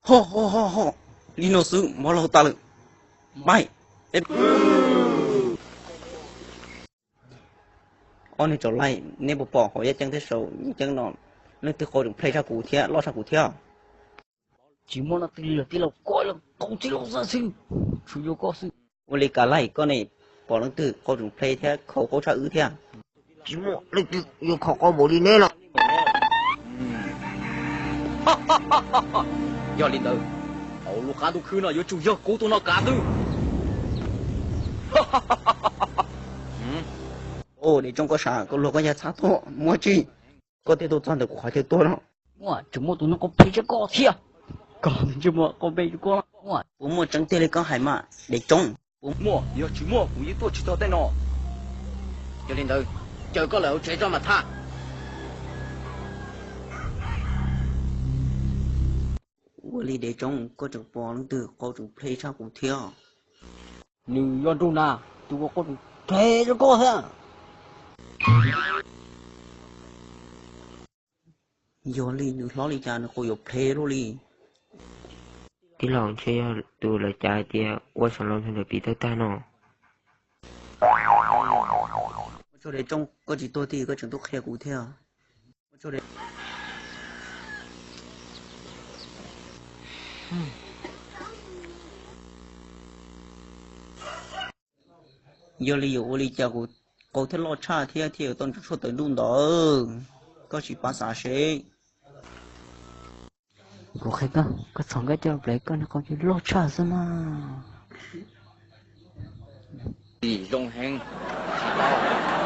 Ho ho ho ho, li no xwb mov laug tas lawm. Pais. Ob niag tsaus laij, neb puas pom hauv yaj ceeb thiab saum yaj ceeb no, leej twg qau tseem plhe tshaj kuv thiab loj tshaj kuv thiab? Tsis muaj leej twg li, tij laug, koj los qau txij loj xwb, tsuas yog koj xwb. Ua li kav laij, koj ne pom leej twg qau tseem plhe thiab khau qaub tshaj wb thiab? Tsis muaj leej twg yuav khau qaub npaum li neb los. Yog li ntawd, hauv lub qab ntuj khwb no yuav tsum yog kuv tus no kav xwb. Dev Tsoob, koj sav, koj luag koj yaj txhab tuaj muaj tsi? Koj thiaj tuaj txog ntawm kuv qhov chaw tuag no. Muaj, tseem muaj tus no qau plhe tshaj koj thiab. Koj ntsej muag qau plhe tshaj koj. Puas muaj tseeb tiag li koj hais mas Dev Tsoob? Puas muaj, yog tsis muaj kuv yeej tuaj tsis txog tej no. Yog li ntawd, caw koj lawm hauv tsev tso mam tham. Ua li Dev Tsoob, koj tseem pom leej twg qau tseem plhe tshaj kuv thiab? Nws yog nraug nas, tus uas qau tseem plhe tshaj koj thiab. Yog li nws hlob li cas nws qau yuav plhe luaj li? Tij laug, ntshe yog tus lawv cav hais tias ua xov laus nrog ntawm piv tawg tag no. Ua tsaug Dev Tsoob, koj tsis tuag tiag koj tseem tuaj qhia kuv thiab. Yog li yuav ua li cas kuv qau thiaj loj tshaj thiab thiaj yuav tau ntsej tshuaj tawm ntuj ntawd? Koj sim pab xav seb. Kuv qhia koj, koj txhoov nkaj coj plev koj niag qau ces loj tshaj xwb na. Zoo heev, tsis tau.